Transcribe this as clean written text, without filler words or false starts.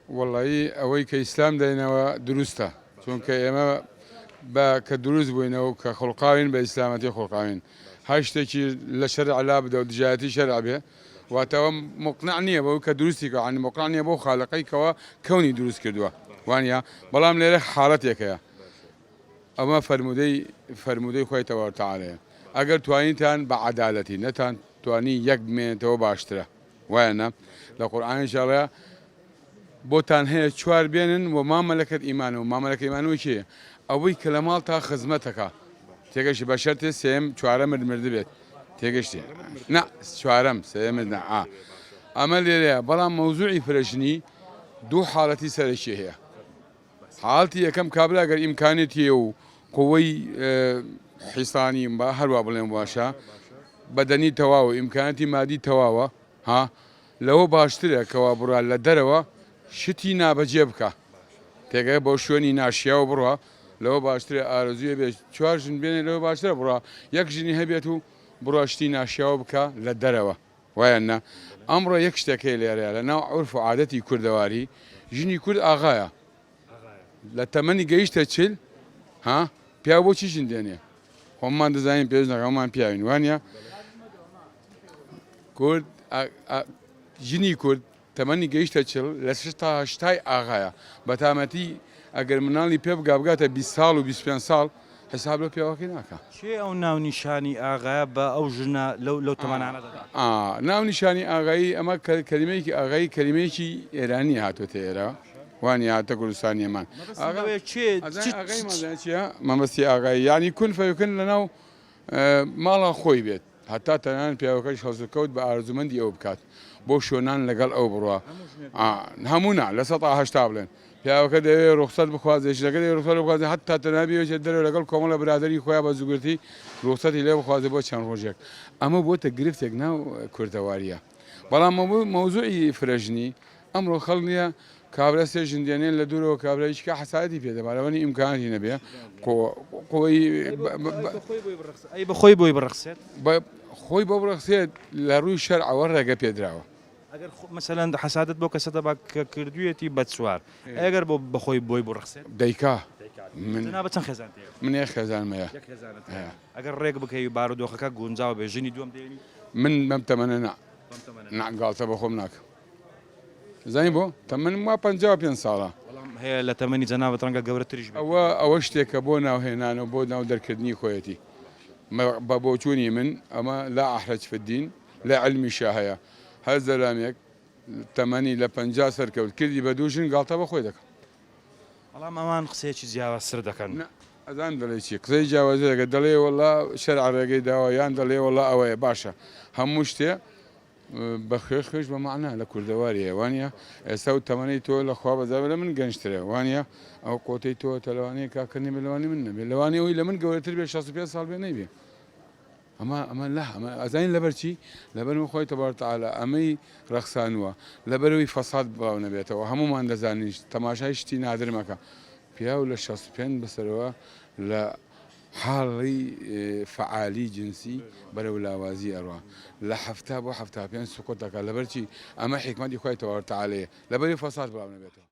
وەڵایی ئەوەی کە ئیسلام دایناوە دروستە چونکە ئێمە بە کە دروست بووینە و کە خوڵقاوین بە ئیسلامەتی خوڵقاوین هەر شتێکی لە شەرع لا بدە و دژایەتی شەرع بێ واتە ئەوە مقنع نییە بەوەی کە دروستی کردوە یانی مقنع نییە بەو خالقەی کەوا کەونی دروست کردووە وانە بەڵام لێرە حاڵەتێک هەیە ئەمە فەرموودەی فەرموودەی خوای تەبارک وتەعالایە ئەگەر توانیتان بە عەدالەتی نەتان توانی یەک بمێنێتەوە باشترە وایە نا لە قورئانیش ئەڵێ بۆتان هەیە چوار بێنن و ما مەلەکەت ئیمانەوە ما مەلەکە ئیمانەوە کێیە ئەوەی کە لە ماڵتا خزمەتەکە تێگەشتی بە شەرتێ سێم چوارەمت مردبێت تێگەشتی نا چوارەم سێمت نا ئا ئەمە لێرەیە بەڵام مەوزوعی فرەژنی دوو حاڵەتی سەرەکی هەیە حاڵتی یەکەم کابرا گەر ئیمکانیەتی هەیە و قوەی حیسانی با هەروا بڵێم باشە بەدەنی تەواوە ئیمکانەتی مادی تەواوە ها لەوە باشترە کەوا بڕا لە دەرەوە شتی نابەجێ بکە تێگە بۆ شوێنی ناشیاو بڕوا لەوە باشترە ئارەزوویە بێ چوار ژن بێنێ لەوە باشترە بڕا یەک ژنی هەبێت و بڕوا شتی ناشیاوە بکە لە دەرەوە وایە نا ئەمڕۆ یەک شتێک هەیە لێرەیا لە ناو عورف و عادەتی کوردەواری ژنی کورد ئاغایە لە تەمەنی گەیشتە چل ها پیاو بۆچی ژن دێنێ خۆمان دەزانین پێش نەکەمان پیاوین وانە کورد ژنی کورد تەمەنی گەیشتە چل لە شەش تا هەشتای ئاغایە بەتامەتی ئەگەر مناڵی پێ بگا بگاتە 20 ساڵ و 25 ساڵ حساب لۆ پیاوەکەی ناکا. کێ ئەو ناونیشانی ئاغایە بە ئەو ژنە لەو لەو تەمەنانە دەدا؟ ئا ناونیشانی ئاغایی ئەمە کە کەلیمەیەکی ئاغایی کەلیمەیەکی ئێرانیە هاتۆتە ئێرە وانیە هاتە کوردستانی ئێمان مەبەستم ئاغا لەوەیە کێ ئەزانی چ ئاغایی چ مان چیە مەبەستی ئاغایی یانی کون فەیکون لەناو ماڵا خۆی بێت. هەتا تەنانەت پیاوەکەش هەڵسوکەوت بە ئارەزوومەندی ئەو بکات بۆ شۆنان لەگەڵ ئەو بڕوا هەموو نا 80% بڵێن پیاوەکە دەیەوێ ڕوخسەت بخوازێ ژنەکە دەیەوێ ڕوخسەت بخوازێ هەتا تەنها بیەوێ دەرەوە لەگەڵ کۆمەڵە برادەری خۆیان بە زووگرتی ڕوخسەتی لێ بخوازێ بۆ چەند ڕۆژێک ئەمە بۆتە گرفتێک ناو کوردەواریە بەڵام مەوزوعی فرەژنی ئەمڕۆ خەڵک نیە کابرا سێ ژن دێنێ لە دوورەوە کابرا هیچ کە حەسارەتی پێ دەبا لەوەنی ئیمکاناتی نەبێ قۆی ئەی بە خۆی بۆی بڕەخسێت خۆی بۆ بڕەخسێت لە ڕووی شەرعەوە ڕێگە پێدراوە. ئەگەر مەسەلەن حەسادەت بۆ کەسە دەبا کە کردوویەتی بە چوار ئەگەر بۆ بەخۆی بۆی بڕەخسێت دەیکا من جەنابت چەند خێزانت هەیە؟ من یەک خێزانم هەیە. یەک خێزانت هەیە. ئەگەر ڕێک بکەوی بارودۆخەکە گونجاو بێ ژنی دووەم دێنی؟ من بەم تەمەنە نا. بەم تەمەنە نا گاڵتە بە خۆم ناکەم. زانی بۆ؟ تەمەنم وا 55 ساڵە. بەڵام هەیە لە تەمەنی جەنابت ڕەنگە گەورەتریش بێت. ئەوە ئەوە شتێکە بۆ ناوهێنان و بۆ ناو دەرکردنی خۆیەتی. بە بۆچوونی من ئەمە لا احرج فی الدین لە عیلمیشا هەیە. هەر زەلامێک تەمەنی لە 50 سەرکەوت کردی بە دوو ژن گاڵتە بە خۆی دەکا. بەڵام ئەوان قسەیەکی جیاوازتر دەکەن. نا ئەزانم دەڵێی چی قسەی جیاوازتر دەکەن دەڵێ وەڵا شەرع ڕێگەی داوە یان دەڵێ وەڵا ئەوەیە باشە هەموو شتێ بە خوێ خوێش بە مەعنا لە کوردەواری هەیە وانە ئێستا و تەمەنی تۆ لە خوا بەزابێ لە من گەنجترە وانە ئەو قۆتەی تۆ تەلوانەیە کاکە نەبێ لەوانی من نەبێ لەوانەیە ئەوی لە من گەورەتر بێ 65 ساڵ بێ نەیبێ ئەمە ئەمە لە ئەمە ئەزانین لەبەر چی لەبەر من خۆی تەبارک تەعالا ئەمەی ڕەخسانووە لەبەرەوەی فەساد بڵاو نەبێتەوە هەمومان دەزانین تەماشای شتی نادر مەکە پیاو لە 65 بەسەرەوە لە حاڵی فەعالی جنسی بەرەو لاوازی ئەڕوا لە 70 بۆ 75 سقوط دەکات لەبەر چی ئەمە حیکمەتی خوای تەبارک تەعالەیە لەبەری فەساد بڵاو نەبێتەوە.